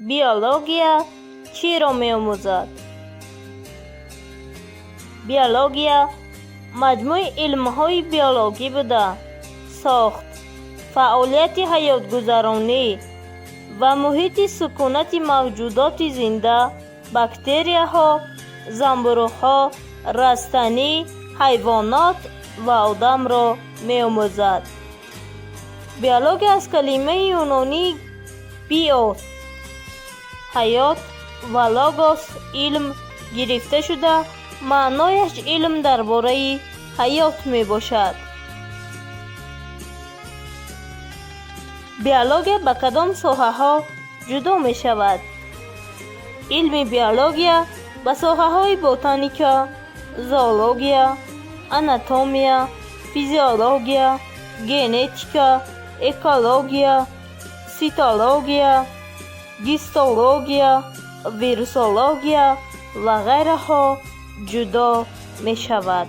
Биология чиро меомӯзад? Биология маҷмӯи илмҳои биологӣ буда, сохт, фаъолияти ҳаётгузаронӣ ва муҳити сукунати мавҷудоти зинда, бактерияҳо, занбӯруғҳо, растанӣ, ҳайвонот ва одамро меомӯзад. Биология аз калимаи юнонии биос ҳаёт ва логос илм гирифта шуда, маънояш илм дар бораи ҳаёт мебошад. Биология ба кадом соҳаҳо ҷудо мешавад? Илми биология ба соҳаҳои ботаника, зоология, анатомия, физиология, генетика, экология, ситология, гистология, вирусология ва ғайраҳо ҷудо мешавад.